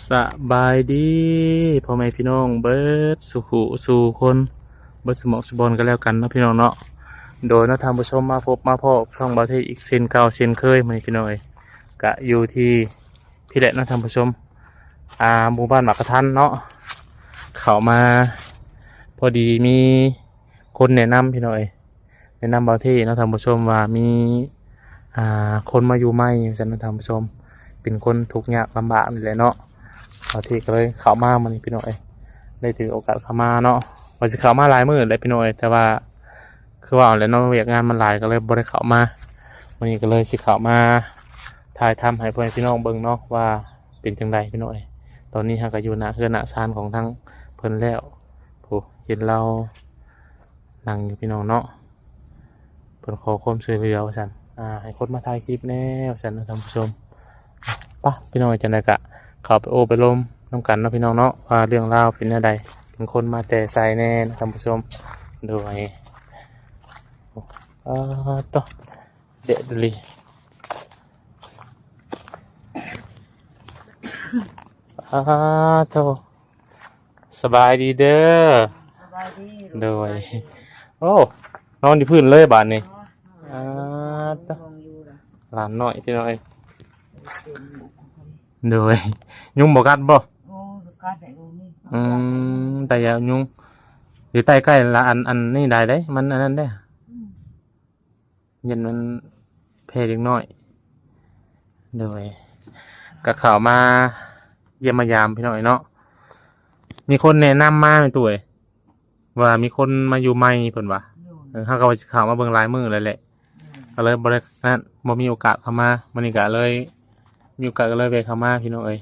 ສະບາຍດີພໍ່ແມ່ພີ່ນ້ອງເບິດສູ່ຜູ້ສູ່ຄົນ ເບິດສູ່ໝ່ອງສູ່ບ່ອນກັນແລ້ວກັນເນາະພີ່ນ້ອງເນາະ. ໂດຍເນາະທ່ານຜູ້ຊົມ ມາພົບມາພໍ້ຊ່ອງບ່າວເທອີກເຊັ່ນເກົ່າເຊັ່ນເຄີຍ. ມື້ນີ້ພີ່ນ້ອງເອີຍ ກະຢູ່ທີ່ພີ້ແຫຼະເນາະທ່ານຜູ້ຊົມ ອ່າ ໝູ່ບ້ານໝາກກະທັນເນາະ. ເຂົ້າມາພໍດີມີຄົນແນະນຳພີ່ນ້ອງເອີຍ ແນະນຳບ່າວເທເນາະທ່ານຜູ້ຊົມ ວ່າມີ ອ່າ ຄົນມາຢູ່ໃໝ່ວ່າຊັ້ນເນາະທ່ານຜູ້ຊົມ ເປັນຄົນທຸກຍາກລຳບາກນີ້ແຫຼະເນາະ. ບ່າວເທກໍເລີຍເຂົ້າມາມື້ນີ້ພີ່ນ້ອງເອີຍ ໄດ້ຖືໂອກາດເຂົ້າມາເນາະ. ວ່າຊິເຂົ້າມາຫຼາຍມື້ແຫຼະພີ່ນ້ອງເອີຍ ແຕ່ວ່າຄືວ່າແຫຼະເນາະ ວຽກງານມັນຫຼາຍກໍເລີຍບໍ່ໄດ້ເຂົ້າມາ. ມື້ນີ້ກໍເລີຍຊິເຂົ້າມາຖ່າຍທຳໃຫ້ພໍ່ແມ່ພີ່ນ້ອງເບິ່ງເນາະ ວ່າເປັນຈັ່ງໃດພີ່ນ້ອງເອີຍ. ຕອນນີ້ເຮົາກໍຢູ່ໜ້າເຮືອນໜ້າຊານຂອງທາງເພິ່ນແລ້ວ ຜູ້ເຫັນລາວ ນັ່ງຢູ່ພີ່ນ້ອງເນາະ. ເພິ່ນຂໍຄວາມຊ່ວຍເຫຼືອວ່າຊັ້ນ ອ່າ ໃຫ້ຄົນມາຖ່າຍຄລິບແດ່ວ່າຊັ້ນເນາະທ່ານຜູ້ຊົມ. ປະພີ່ນ້ອງ ຈັ່ງໃດກະເຂົ້າໄປໂອ້ໄປລົມນຳກັນເນາະພີ່ນ້ອງເນາະ ວ່າເລື່ອງລາວເປັນແນວໃດ ເປັນຄົນມາແຕ່ໃສແດ່ເນາະທ່ານຜູ້ຊົມ. ໂດຍ ອາ ໂຕ ແດດອີ່ຫຼີ ອາ ໂຕ. ສະບາຍດີເດີ. ສະບາຍດີ ໂດຍ ສະບາຍດີ. ໂອ້ ນອນຢູ່ພື້ນເລີຍບາດນີ້. ໂອ້ຍ ອາ ຕະ ຫຼານນ້ອຍພີ່ນ້ອງເອີຍ. ໂດຍ ຍຸງບໍ່ກັດບໍ່? ໂອ້ ກັດໄດ້ຢູ່ນີ້. ອືມ ແຕ່ຢ່າຍຸງ ຢູ່ໃຕ້ໃກ້ລະ ອັນ ອັນນີ້ໄດ້ເດ້ ມັນອັນນັ້ນເດ້. ອືມ ຢ້ານມັນແພ້ເດັກນ້ອຍ. ໂດຍ ກໍເຂົ້າມາຢ້ຽມມາຢາມພີ່ນ້ອງເນາະ. ມີຄົນແນະນຳມາແມ່ຕູ້ເອີຍ ວ່າມີຄົນມາຢູ່ໃໝ່ເພິ່ນວ່າ. ໂດຍ ເອີ ເຮົາກໍວ່າຊິເຂົ້າມາເບິ່ງຫຼາຍມື້ແລ້ວແຫຼະ. ໂດຍ ກໍເລີຍບໍ່ໄດ້ນັ້ນ ບໍ່ມີໂອກາດເຂົ້າມາ. ມື້ນີ້ກໍເລີຍມີໂອກາດ ກໍເລີຍແວ່ເຂົ້າມາພີ່ນ້ອງເອີຍ.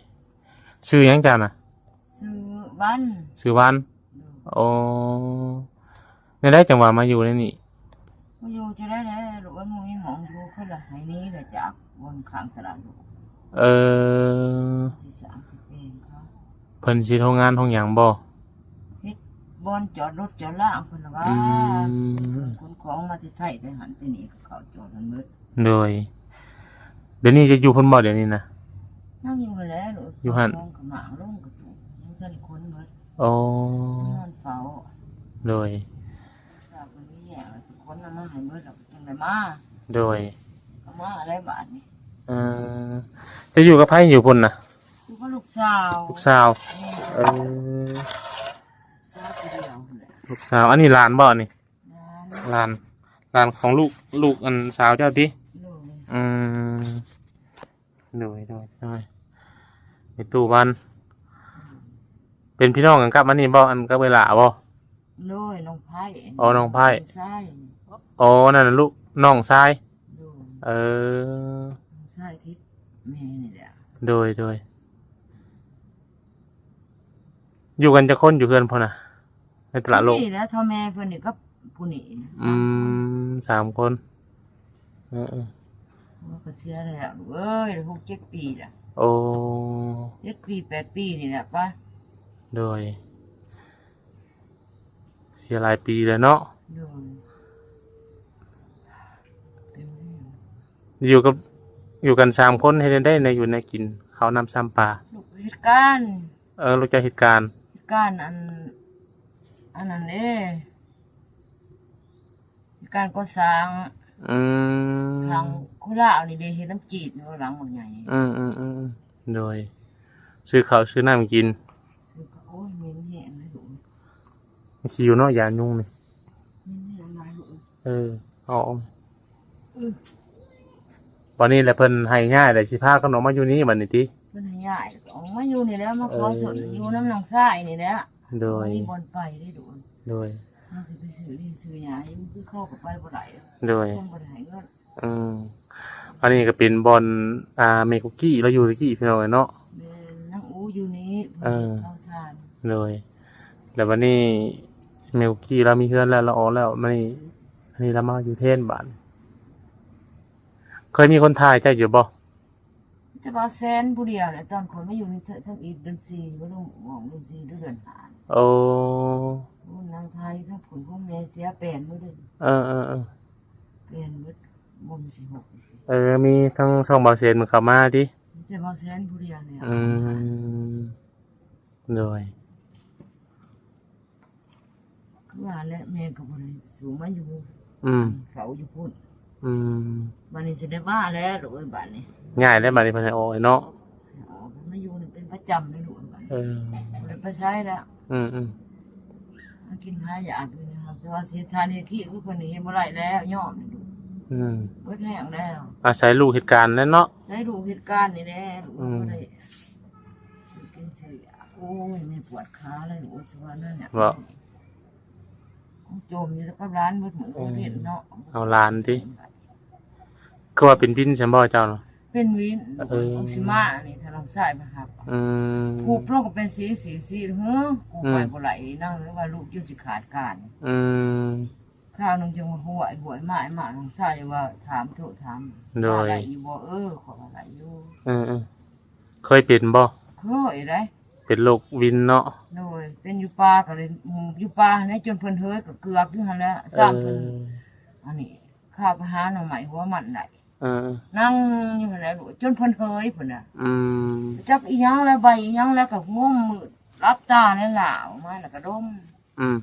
ຊື່ຫຍັງເຈົ້ານະ? ຊື່ວັນ. ຊື່ວັນ. ໂດຍ ໂອ້ ແນວໃດຈັ່ງວ່າມາຢູ່ໃນນີ້? ມາຢູ່ຈັ່ງໃດແຫຼະລູກເອີຍ ບໍ່ມີໝ່ອງຢູ່ ເພິ່ນລະໃຫ້ໜີແຫຼະຈາກບ່ອນຂ້າງຕະຫຼາດໂລກ. ເອີ ຊິສ້າງຊິແປງເຂົາ ເພິ່ນຊິໂຮງງານໂຮງຫຍັງບໍ່? ເຮັດບ່ອນຈອດລົດຈອດລາງເພິ່ນລະວ່າ. ອືມ ຂົນຂອງມາແຕ່ໄທແຕ່ຫັ້ນແຕ່ນີ້ ເຂົາຈອດຫັ້ນໝົດ. ໂດຍ ດຽວນີ້ຈະຢູ່ພຸ້ນບໍ່ດຽວນີ້ນະ? ຍັງຢູ່ຫັ້ນແຫຼະລູກ ຢູ່ຫັ້ນ ຂອງກະໝາງລົງກະຕຸກ ຍັງທັນຂົນໝົດ. ໂອ້ ນອນເຝົ້າ. ໂດຍ ເຈົ້າກໍມີແຍກ ຂົນເອົາມາໃຫ້ໝົດແລ້ວກໍຈັ່ງໄດ້ມາ. ໂດຍ ກໍມາໄດ້ບາດນີ້. ເອີ ຈະຢູ່ກັບໃຜຢູ່ພຸ້ນນະ? ຢູ່ກັບລູກສາວ. ລູກສາວ. ແມ່ນ. ເອີ ສາວຜູ້ດຽວຫັ້ນແຫຼະ. ລູກສາວ ອັນນີ້ຫຼານບໍ່ນີ້? ຫຼານ ຫຼານ ຫຼານຂອງລູກ ລູກອັນສາວເຈົ້າຕິ? ໂດຍ ອືມ ໂດຍ ໂດຍ ໂດຍ ແມ່ຕູ້ວັນ ເປັນພີ່ນ້ອງກັນກັບອັນນີ້ບໍ່? ອັນກັບເອື້ອຍຫຼ້າບໍ່? ໂດຍ ນ້ອງໄພ້. ອໍ ນ້ອງໄພ້ ນ້ອງຊາຍ. ອໍ ນັ້ນນະລູກ ນ້ອງຊາຍ. ໂດຍ ເອີ ນ້ອງຊາຍທີ່ແມ່ນີ້ແຫຼະ. ໂດຍ ໂດຍ ຢູ່ກັນຈັກຄົນຢູ່ເຮືອນພຸ້ນນະ? ໃນຕະຫຼາດໂລກນີ້ແຫຼະ ພໍ່ແມ່ເພິ່ນນີ້ກັບຜູ້ນີ້. ອືມ ສາມຄົນ. ເອີໆ ໂອ້ ກໍເສຍແລ້ວລູກເອີຍ ຫົກເຈັດປີແລ້ວ. ໂອ້ ເຈັດປີແປດປີນີ້ແຫຼະປະ. ໂດຍ ເສຍຫຼາຍປີແລ້ວເນາະ. ໂດຍ ຢູ່ກັບ ຢູ່ກັນສາມຄົນເຮັດແນວໃດແນວຢູ່ແນວກິນ ເຂົ້ານ້ຳຊຳປາ? ລູກເຮັດການ. ເອີ ລູກເຈົ້າເຮັດການ. ເຮັດການອັນ ອັນນັ້ນເດ້ ເຮັດການກໍ່ສ້າງ. ອືມ ທາງໂຄລາດນີ້ເດ້ ເຮັດນຳຈີດຢູ່ຫຼັງບັກໃຫຍ່. ອືມໆໆ ໂດຍ ຊື້ເຂົ້າຊື້ນ້ຳກິນ. ໂອ້ຍ ເໝັນແຮງເລີຍລູກ ມັນຊິຢູ່ເນາະ ຢາຍຸງນີ້. ເອີ ເອົາ ອືມ ບັດນີ້ແຫຼະເພິ່ນໃຫ້ຍ້າຍແລ້ວ ຊິພາກັນອອກມາຢູ່ນີ້ບັດນີ້ຕິ? ເພິ່ນໃຫ້ຍ້າຍອອກມາຢູ່ນີ້ແຫຼະ ມາຂໍ ເອີ ຢູ່ນຳນ້ອງຊາຍນີ້ແຫຼະ. ໂດຍ ບໍ່ມີບ່ອນໄປເດ້ລູກ. ໂດຍ ເຮົາຊິໄປຊື້ດິນຊື້ຫຍ້າຢູ່ ຄືເຂົາກໍໄປບໍ່ໄດ້. ໂດຍ ເພິ່ນບໍ່ໄດ້ໃຫ້ເງິນ. ອືມ ອັນນີ້ກໍເປັນບ່ອນ ອ່າ ແມ່ກຸກກີ້ລາວຢູ່ຕະກີ້ ພີ່ນ້ອງເອີຍເນາະ. ແມ່ນ ນາງອູຢູ່ນີ້ ເອີ ເຜົາຖ່ານ. ໂດຍ ແລ້ວບັດນີ້ແມ່ກຸກກີ້ລາວມີເຮືອນແລ້ວ ລາວອອກແລ້ວ ມານີ້ ອັນນີ້ລາວມາຢູ່ແທນບາດ. ເຄີຍມີຄົນຖ່າຍເຈົ້າຢູ່ບໍ່? ແຕ່ວ່າແສນຜູ້ດຽວແຫຼະ ຕອນຂ້ອຍມາຢູ່ນີ້ ທ- ທຳອິດເດືອນສີ່ ບໍ່ຮູ້ອອກເດືອນສີ່ຫຼືເດືອນຫ້າ. ໂອ້ ນາງຖ່າຍທັງຜູ້ ຂອງແມ່ເສຍແປນໝົດເດ້. ເອີໆໆ ແປນໝົດ ບໍ່ມີສິຫົກ. ເອີ ມີທັງຊ່ອງບ່າວເຊນເພິ່ນເຂົ້າມາຕິ? ແຕ່ເວົ້າແຊນຜູ້ດຽວນີ້ ອືມ ໂດຍ ຄືວ່າແຫຼະ ແມ່ກໍບໍ່ໄດ້ສູ່ມາຢູ່ ອືມ ເຝົ້າຢູ່ພຸ້ນ ອືມ ບັດນີ້ຊິໄດ້ມາແລ້ວລູກເອີຍ ບັດນີ້ ຍ້າຍແລ້ວ ບັດນີ້ເພິ່ນໃຫ້ອອກເນາະ ໃຫ້ອອກ ມາຢູ່ນີ້ເປັນປະຈຳເລີຍລູກເອີຍ ບັດນີ້ ເອີ ບໍ່ໄດ້ໄປໃສແລ້ວ ອືມໆ ຫາກິນຫາຢາກຢູ່ນີ້ ແຕ່ວ່າເສດຖານີທີ່ຄືເພິ່ນນີ້ເຮັດບໍ່ໄດ້ແລ້ວ ຍອມນີ້ລູກ ອືມ ເບິດແຮງແລ້ວ ອາໄສລູກເຮັດການແຫຼະເນາະ ໃຊ້ລູກເຮັດການນີ້ແຫຼະ ລູກ ອືມ ບໍ່ໄດ້ຊື້ກິນຊື້ຢາກ ໂອ້ຍ ແມ່ປວດຂາເລີຍ ໂອ້ຍ ສະຫວັນນັ້ນນະ ເວົ້າ ໂຈມຢູ່ກັບຫຼານເບິດມື້ ເອີ ເຫັນເນາະ ເອົາຫຼານຕິ ຄືວ່າເປັນວິນຊັ້ນບໍ່ເຈົ້ານະ? ເປັນວິນ ເອີ ຂອງຊິມານີ້ ຖ້ານ້ອງຊາຍມາຮັບ ອືມ ຜູ້ປລຸກກໍເປັນສີສີສີ ເຮີ ກູໄປ ອືມ ບໍ່ໄດ້ນາງ ຫຼືວ່າລູກຈົນຊິຂາດການ ອືມ ຄາວໜຶ່ງຈັ່ງວ່າຫ້ວຍ ຫ້ວຍມາ ມາ ນ້ອງຊາຍວ່າຖາມ ໂທຖາມ ໂດຍ ວ່າໄດ້ຢູ່ບໍ່? ເອີ ຂ້ອຍວ່າໄດ້ຢູ່ ເອີໆ ເຄີຍເປັນບໍ່? ເຄີຍໄດ໋ ເປັນໂລກວິນເນາະ ໂດຍ ເປັນຢູ່ປ່າກໍເລີຍ ໝູ່ຢູ່ປ່າຫັ້ນແຫຼະ ຈົນເພິ່ນເຫີຍກໍເກືອບຢູ່ຫັ້ນແຫຼະ ເອີ ຊ້ຳເພິ່ນ ອັນນີ້ ຂ້າວໄປຫາໜໍ່ໄມ້ຫົວມັນໄດ້ ເອີ ນັ່ງຢູ່ຫັ້ນແຫຼະ ຈົນເພິ່ນເຫີຍພຸ້ນນະ ອືມ ຈັກອີ່ຫຍັງແລ້ວ ໃບອີ່ຫຍັງແລ້ວ ກໍງຸ້ມມືດ ຫຼັບຕາແລ້ວ ຫຼ້າອອກມາແລ້ວກໍດົມ ອືມ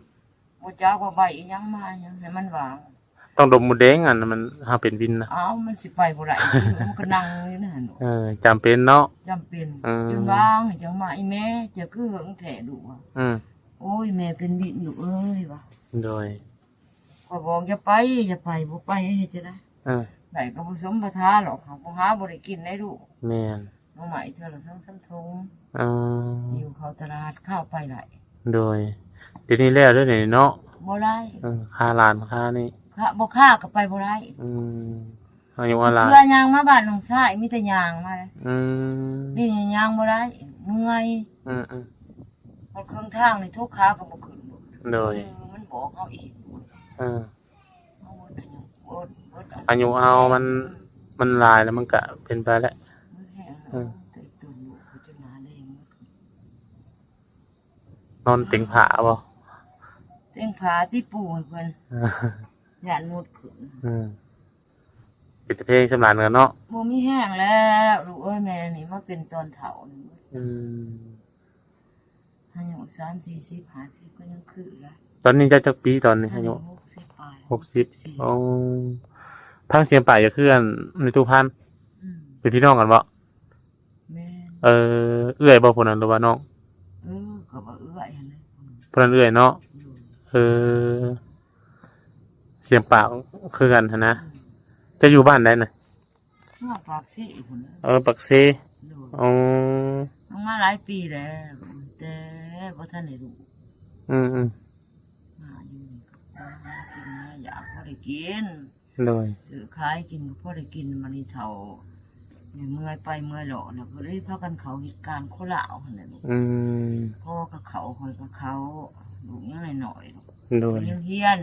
ບໍ່ຈັກວ່າໃບອີ່ຫຍັງມາຫຍັງ ໃຫ້ມັນວ່າງ ຕ້ອງດົມໝູດແດງ ອັນນັ້ນມັນ ເຮົາເປັນວິນນະ ອ້າວ ມັນຊິໄປບໍ່ໄດ້ ມັນກໍນັ່ງຢູ່ນັ້ນ ເອີ ຈຳເປັນເນາະ ຈຳເປັນ ເອີ ຈົນວ່າງ ຈັ່ງມາ ອີ່ແມ່ ເຈົ້າຄືເຫິງແທ້ລູກວ່າ ອືມ ໂອ້ຍ ແມ່ເປັນວິນລູກເອີຍວ່າ ໂດຍ ຂ້ອຍບອກຢ່າໄປ ຢ່າໄປ ບໍ່ໄປເຮັດຈັ່ງໃດ ເອີ ໄດ້ກໍບໍ່ສົມປະຖານດອກ ເຮົາບໍ່ຫາບໍ່ໄດ້ກິນໄດ໋ລູກ ແມ່ນ ໜໍ່ໄມ້ເທື່ອລະສອງສາມຖົງ ເອີ ຫິ້ວເຂົ້າຕະຫຼາດ ຄາວໄປໄດ້ ໂດຍ ດຽວນີ້ແລ້ວເດີນີ້ເນາະ ບໍ່ໄດ້ ເອີ ຄາຫຼານຄານີ້ ຄາ ບໍ່ຄາກໍໄປບໍ່ໄດ້ ອືມ ອາຍຸອາລາມ ເທື່ອຍ່າງມາບ້ານນ້ອງຊາຍ ມີແຕ່ຍ່າງມາເດ້ ອືມ ນີ້ຍ່າງບໍ່ໄດ້ ເມື່ອຍ ອືມໆ ຮອດເຄິ່ງທາງນີ້ ທຸກຂາກໍບໍ່ຂຶ້ນ ໂດຍ ເອີ ມັນບອກເຮົາເອງ ເອີ ອາຍຸເຮົາມັນ ມັນຫຼາຍແລ້ວ ມັນກະເປັນໄປແຫຼະ ເອີ ນອນເຕັງຜ້າບໍ່? ເຕັງຜ້າຕິປູໃຫ້ເພິ່ນ ຢ້ານມຸດຂຶ້ນ ເອີ ເປັນຕາແພງສ່ຳຫຼານກັນເນາະ ບໍ່ມີແຮງແລ້ວ ລູກເອີຍ ແມ່ນີ້ມາເປັນຕອນເຖົ້ານີ້ ອືມ ອາຍຸສາມ ສີ່ ສິບ ຫ້າ ສິບ ກໍຍັງຄືລະ ຕອນນີ້ເຈົ້າຈັກປີຕອນນີ້ ອາຍຸ ຫົກສິບປາຍ ຫົກສິບ ໂອ້ ຟັງສຽງປາກກໍຄືອັນແມ່ຕູ້ພັນ ອືມ ເປັນພີ່ນ້ອງກັນບໍ່? ແມ່ນ ເອີ ເອື້ອຍບໍ່ຜູ້ນັ້ນ ຫຼືວ່ານ້ອງ? ເອີ ກໍວ່າເອື້ອຍຫັ້ນແຫຼະ ຜູ້ນັ້ນເອື້ອຍເນາະ ໂດຍ ເອີ ສຽງປາກຄືກັນຫັ້ນນະ ອືມ ເຈົ້າຢູ່ບ້ານໃດນະ? ເມືອງປາກເຊພຸ້ນແຫຼະ ເອີ ປາກເຊ ໂດຍ ອໍ ມາຫຼາຍປີແລ້ວ ແຕ່ບໍ່ທັນໄດ້ລູກ ອືມໆ ມາຢູ່ນີ້ກໍຫາກິນຫາຢາກພໍໄດ້ກິນ ໂດຍ ຊື້ຂາຍກິນກໍພໍໄດ້ກິນ ບັດນີ້ເຖົ້າ ເມື່ອຍໄປເມື່ອຍເລາະ ແລ້ວກໍເລີຍພາກັນເຂົ້າເຮັດການຄົນລາວຫັ້ນແຫຼະລູກ ອືມ ພໍ່ກໍເຂົ້າ ຂ້ອຍກໍເຂົ້າ ລູກຍັງນ້ອຍໆ ໂດຍ ຍັງຮຽນ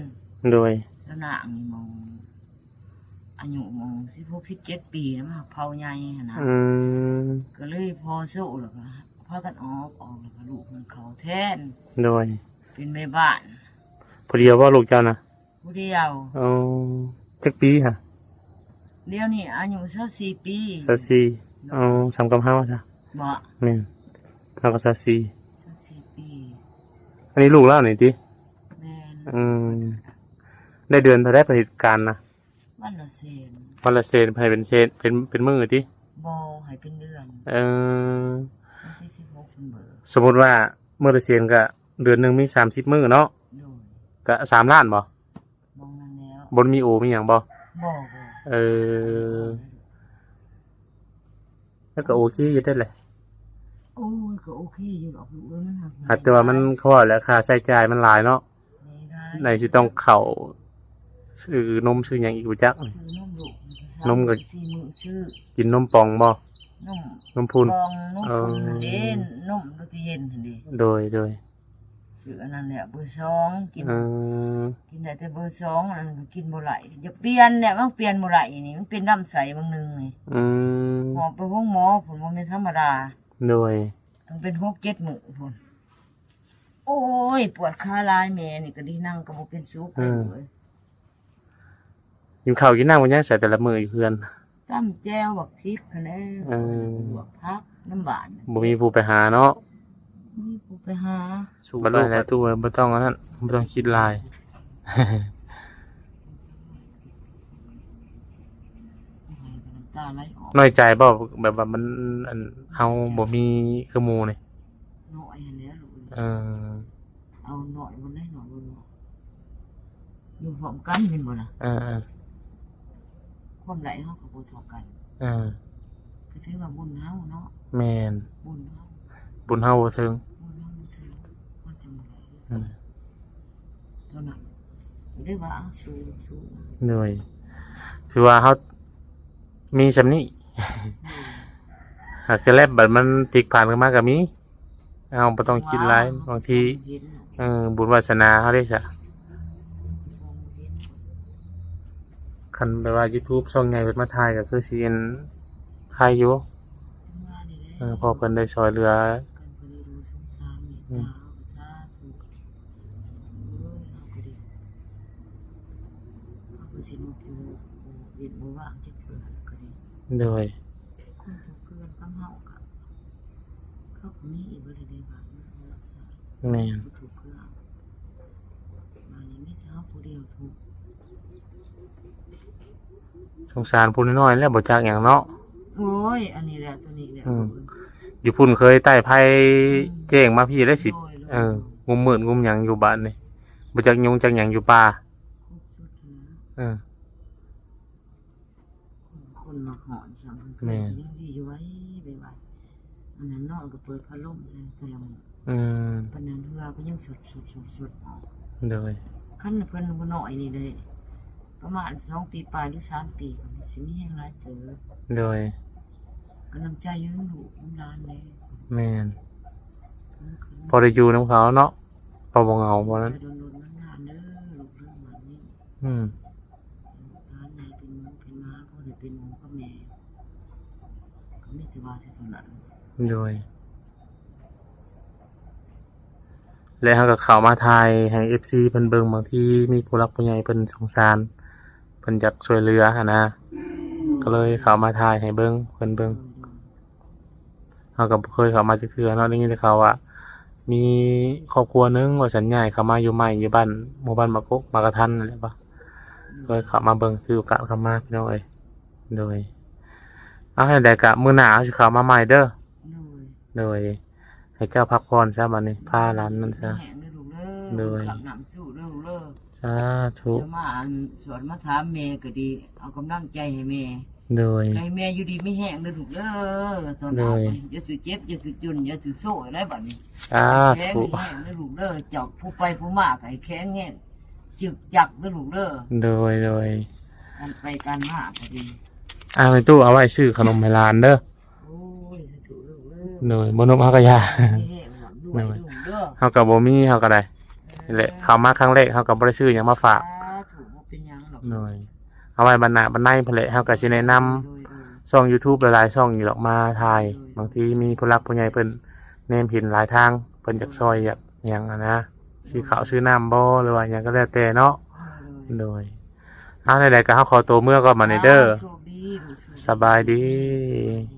ໂດຍ ແລ້ວນາງນີ້ໝ່ອງ ອາຍຸໝ່ອງສິບຫົກ ສິບເຈັດປີ ມາເຜົ່າໃຫຍ່ຫັ້ນນະ ອືມ ກໍເລີຍພໍໂຊ ແລ້ວກໍພາກັນອອກ ອອກແລ້ວກໍລູກມັນເຂົ້າແທນ ໂດຍ ເປັນແມ່ບ້ານ ຜູ້ດຽວບໍ່ລູກເຈົ້ານະ? ຜູ້ດຽວ ອໍ ຈັກປີຫະ? ດຽວນີ້ອາຍຸຊາວສີ່ປີ ຊາວສີ່ ອໍ ສ່ຳກັບເຮົາຊະ ບໍ່ ແມ່ນ ເຮົາກໍຊາວສີ່ ຊາວສີ່ປີ ອັນນີ້ລູກລາວນີ້ຕິ? ແມ່ນ ອືມ ໄດ້ເດືອນເທົ່າໃດໄປເຮັດການນະ? ວັນລະແສນ ວັນລະແສນ ໃຫ້ເປັນເສນ ເປັນ ເປັນມື້ຕິ? ບໍ່ ໃຫ້ເປັນເດືອນ ເອີ ວັນທີສິບຫົກເພິ່ນເບີກ ສົມມຸດວ່າມື້ລະແສນ ກະເດືອນໜຶ່ງມີສາມສິບມື້ເນາະ ໂດຍ ກະສາມລ້ານບໍ່? ບໍ່ນັ້ນແລ້ວ ບໍ່ມີໂອມີຫຍັງບໍ່? ບໍ່ ບໍ່ ເອີ ແລ້ວກໍໂອເຄຢູ່ເດ້ແຫຼະ ໂອ້ຍ ກໍໂອເຄຢູ່ດອກ ມັນຫາກ ຫາກແຕ່ວ່າມັນ ເຂົາເວົ້າແຫຼະ ຄ່າໃຊ້ຈ່າຍມັນຫຼາຍເນາະ ໄດ້ ໄດ້ຊິຕ້ອງເຂົ້າ ຊື້ນົມຊື້ຫຍັງອີກບໍ່ຈັກ ຊື້ນົມລູກ ນົມກໍ ສີ່ມື້ຊື້ ກິນນົມປ່ອງບໍ່? ນົມ ນົມພຸ້ນ ປ່ອງ ນົມ ເອີ ພຸ້ນຫັ້ນເດ້ ນົມໂຕທີ່ເຫັນຫັ້ນເດ້ ໂດຍ ໂດຍ ຊື້ອັນນັ້ນແຫຼະ ເບີສອງ ກິນ ເອີ ກິນໄດ້ແຕ່ເບີສອງ ອັນນັ້ນກໍກິນບໍ່ໄດ້ ຢາກປ່ຽນແຫຼະ ມັນປ່ຽນບໍ່ໄດ້ນີ້ ມັນເປັນລຳໄສ້ບາງໜຶ່ງນີ້ ອືມ ຫອບໄປໂຮງໝໍພຸ້ນ ບໍ່ແມ່ນທຳມະດາ ໂດຍ ຕ້ອງເປັນຫົກເຈັດມື້ພຸ້ນ ໂອ້ຍ ປວດຂາຫຼາຍ ແມ່ນີ້ກໍດີ ນັ່ງກໍບໍ່ເປັນສຸກ ເອີ ເອີຍ ກິນເຂົ້າກິນນ້ຳກັນຫຍັງຊະແຕ່ລະມື້ຢູ່ເຮືອນ? ຕຳແຈ່ວ ບັກພິກຫັ້ນແຫຼະ ເອີ ລວກຜັກນຳບ້ານ ບໍ່ມີຜູ້ໄປຫາເນາະ ບໍ່ມີຜູ້ໄປຫາ ສູ້ໄປແລ້ວຕູ້ເອີຍ ບໍ່ຕ້ອງອັນນັ້ນ ບໍ່ຕ້ອງຄິດຫຼາຍ ນ້ອຍໃຈບໍ່ ແບບວ່າມັນ ອັນ ເຮົາບໍ່ມີຄືໝູ່ນີ້? ນ້ອຍຫັ້ນແຫຼະລູກເອີຍ ເອີ ເອົາໜ້ອຍບໍ່ໄດ້ ໜ້ອຍບໍ່ ຢູ່ພ້ອມກັນແມ່ນບໍ່ລະ? ເອີໆ ຄວາມໄດ້ເຮົາກໍບໍ່ເທົ່າກັນ ເອີ ກໍຖືວ່າບຸນເຮົາເນາະ ແມ່ນ ບຸນເຮົາ ບຸນເຮົາບໍ່ເຖິງ ບຸນເຮົາບໍ່ເຖິງ ເຮົາຈັ່ງບໍ່ໄດ້ ເອີ ເທົ່ານັ້ນ ກໍໄດ້ວ່າເອົາສູ້ ສູ້ ໂດຍ ຖືວ່າເຮົາມີສ່ຳນີ້ ໂດຍ ຫາກແລ້ວບັດມັນຕິກຜ່ານຂຶ້ນມາກໍມີ ເຮົາບໍ່ຕ້ອງຄິດຫຼາຍ ບາງທີ ເອີ ບຸນວາສະໜາເຮົາເດ້ຊະ ຄັນແບບວ່າຢູທູບຊ່ອງໃຫຍ່ເພິ່ນມາຖ່າຍກໍຄືຊິອັນ ໄຄຢູ່ ເອີ ເພາະເພິ່ນໄດ້ຊ່ອຍເຫຼືອ ອືມ ໂດຍ ຄົນທຸກເຮືອນກັບເຮົາກໍ ເຂົາກໍມີອີກບໍ່ໄດ້ບາດເນາະ ແມ່ນ ທຸກເຮືອນ ບາດນີ້ມີແຕ່ເຮົາຜູ້ດຽວທຸກ ສົງສານຜູ້ນ້ອຍໆແຫຼະ ບໍ່ຈັກຫຍັງເນາະ ໂອ້ຍ ອັນນີ້ແຫຼະ ຕົວນີ້ແຫຼະ ອືມ ຢູ່ພຸ້ນເຄີຍໄຕ້ໄຟ ອືມ ແຈ້ງມາພີ້ໄດ້ຊິ ໂດຍໆ ເອີ ງຸມມືດງຸມຫຍັງຢູ່ບ້ານນີ້ ບໍ່ຈັກຍຸງຈັກຫຍັງຢູ່ປ່າ ຄົບຊຸດຫັ້ນນະ ເອີ ຄົນມາຮອດຊ້ຳ ແມ່ນ ຍັງດີຢູ່ໄວ ໄວໆ ອັນນັ້ນເນາະ ກໍເປີດພັດລົມໃສ່ແຕ່ລະມື້ ອືມ ປານນັ້ນເຮືອກໍຍັງຊຸດໆໆໆ ໂດຍ ຄັນເພິ່ນບໍ່ນ້ອຍນີ້ເດ້ ປະມານສອງປີປາຍ ຫຼື ສາມປີ ກໍຊິມີແຮງຫຼາຍເຕີບ ໂດຍ ກໍນ້ຳໃຈຢູ່ນຳລູກນຳຫຼານເດ້ ແມ່ນ ອືມ ພໍໄດ້ຢູ່ນຳເຂົາເນາະ ພໍບໍ່ເຫງົາ ບໍ່ນັ້ນ ໂດນໆ ນານໆ ເດີ ລູກເດີ ບາດນີ້ ອືມ ຫຼານໃຫຍ່ເປັນໝູເປັນໝາ ພໍໄດ້ເປັນໝູກັບແມ່ ກໍມີແຕ່ວ່າແຕ່ເທົ່ານັ້ນ ໂດຍ ແລະ ເຮົາກໍເຂົ້າມາຖ່າຍໃຫ້ເອັຟຊີເພິ່ນເບິ່ງ ບາງທີມີຜູ້ຫຼັກຜູ້ໃຫຍ່ເພິ່ນສົງສານ ເພິ່ນຢາກຊ່ວຍເຫຼືອຫັ້ນນະ ກໍເລີຍເຂົ້າມາຖ່າຍໃຫ້ເບິ່ງ ເພິ່ນເບິ່ງ ເຮົາກໍບໍ່ເຄີຍເຂົ້າມາຈັກເທື່ອເນາະ ໄດ້ຍິນແຕ່ຂ່າວວ່າ ມີຄອບຄົວໜຶ່ງວ່າຊັ້ນ ຍ້າຍເຂົ້າມາຢູ່ໃໝ່ຢູ່ບ້ານ ໝູ່ບ້ານໝາກກົກ ໝາກກະທັນນັ້ນແຫຼະ ກໍເລີຍເຂົ້າມາເບິ່ງ ຖືໂອກາດເຂົ້າມາ ພີ່ນ້ອງເອີຍ ໂດຍ ເອົາ ໃຫ້ໄດ້ກະມື້ໜ້າເຮົາຊິເຂົ້າມາໃໝ່ເດີ ໂດຍ ໂດຍ ໃຫ້ເຈົ້າພັກຜ່ອນຊະ ບາດນີ້ພາຫຼານນັ້ນຊະ ແຮງເດີລູກເດີ ໂດຍ ອາບນ້ຳຊູເດີລູກເດີ ສາທຸ ເຈົ້າມາອັນສວນມາຖາມແມ່ກໍດີ ເອົາກຳລັງໃຈໃຫ້ແມ່ ໂດຍ ໃຫ້ແມ່ຢູ່ດີມີແຮງເດີລູກເດີ ຕອນ ໂດຍ ອາບນີ້ ຢ່າສູ່ເຈັບ ຢ່າສູ່ຈົນ ຢ່າສູ່ໂຊຍໄດ໋ ບາດນີ້ ສາທຸ ແຂງແຮງເດີລູກເດີ ເຈົ້າຜູ້ໄປຜູ້ມາກໍໃຫ້ແຂງແຮງ ຈຶກຈັກເດີລູກເດີ ໂດຍ ໂດຍ ການໄປການມາກໍດີ ອ່າ ແມ່ຕູ້ ເອົາໄວ້ຊື້ຂະໜົມໃຫ້ຫຼານເດີ ໂອ້ຍ ສາທຸລູກເອີຍ ໂດຍ ບໍ່ນົບເຮົາກໍຢ່າ ມີແຮງລ່ຳລວຍ ໂດຍ ລູກເດີ ເຮົາກໍບໍ່ມີ ເຮົາກໍໄດ້ ເອີ ນີ້ແຫຼະ ເຂົ້າມາຄັ້ງແລກ ເຮົາກໍບໍ່ໄດ້ຊື້ຫຍັງມາຝາກ ສາທຸ ບໍ່ເປັນຫຍັງດອກ ໂດຍ ເອົາໄວ້ບັດໜ້າບັດໃນພຸ້ນແຫຼະ ເຮົາກໍຊິແນະນຳ ໂດຍ ໂດຍ ຊ່ອງຢູທູບຫຼາຍໆຊ່ອງຢູ່ດອກ ມາຖ່າຍ ໂດຍ ບາງທີມີຜູ້ຫຼັກຜູ້ໃຫຍ່ເພິ່ນແນມເຫັນຫຼາຍທາງ ເພິ່ນຢາກຊ່ອຍ ໂດຍ ຢາກຫຍັງຫັ້ນນະ ໂດຍ ຊື້ເຂົ້າຊື້ນ້ຳບໍ່ ຫຼືວ່າຫຍັງກໍແລ້ວແຕ່ເນາະ ໂດຍ ໂດຍ ເອົາ ແນວໃດກໍເຮົາຂໍໂຕເມືອກ່ອນບັດນີ້ເດີ ອ່າ ໂຊກດີລູກ ສະບາຍດີ ໂຊກດີ